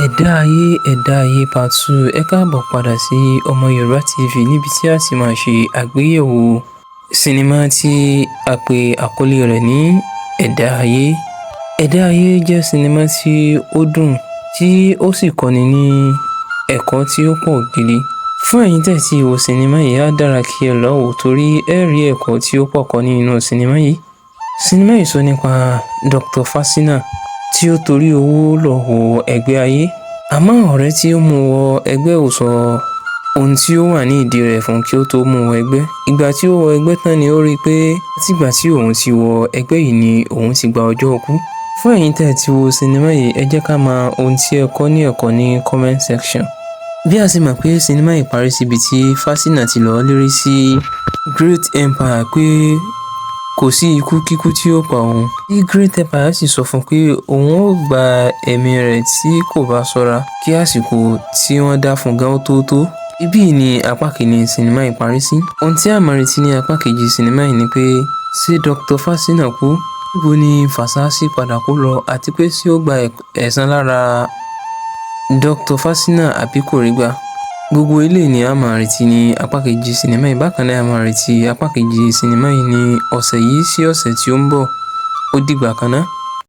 Ẹ̀dá Ayé, Ẹ̀dá Ayé Part 2. Ẹ káàbọ̀ padà sí Ọmọ Yorùbá TV níbi tí a ti máa ṣe àgbéyẹ̀wò sinimá tí a pè àkọlé rẹ̀ ní Ẹ̀dá Ayé. Ẹ̀dá Ayé jẹ́ sinimá tí ó dùn, tí ó sì kọ́ni ní ẹ̀kọ́ tí ó pọ̀ gidi. Fún ẹ̀yin tẹ́ tí wo sinimá yìí, á dára kí ẹ lọ wò torí ẹ rí ẹ̀kọ́ tí ó pọ̀ kọ́ nínú sinimá yìí. Sinimá yìí sọ nípa Dr. Fasina tí ó torí owó lọ wọ ẹgbẹ́ ayé. Àmọ́ ọ̀rẹ́ tí ó mú wọ ẹgbẹ́ ò sọ ohun tí ó wà ní ìdí rẹ̀ fún kí ó tó mú wọ ẹgbẹ́. Ìgbà tí ó wọ ẹgbẹ́ tán ni ó rí pé látìgbà tí òun ti wọ ẹgbẹ́ yìí ni òun ti gba ọjọ́ ikú. Fún ẹ̀yin tẹ́ ti wo sinimá yìí, ẹ jẹ́ ká mọ ohun tí ẹ kọ́ ní ẹ̀kọ́ ní comment section. Bí a ṣe mọ̀ pé sinimá yìí parí síbi tí Fasina ti lọ lérí sí Great Empire pé kò sí ikú kíkú tí ó pa òun. Tí Great Empire sì sọ fún pé òun ó gba ẹ̀mí rẹ̀ tí kò bá ṣọ́ra kí àsìkò tí wọ́n dá fún gan tó tó. Ibí yìí ni apá kìíní sinimá yìí parí sí. Ohun tí a máa retí ní apá kejì sinimá yìí ni pé, ṣé Dr. Fasina kú? Níbo ni Fasasi padà kó lọ, àti pé ṣé ó gba ẹ̀san lára Dr. Fasina àbí kò rí gbà? Gbogbo eléyìí ni a máa retí ní apá kejì sinimá yìí. Bákan náà, a máa retí apá kejì sinimá yìí ní ọ̀sẹ̀ yìí sí ọ̀sẹ̀ tí ó ń bọ̀. Ó dìgbà kan náà.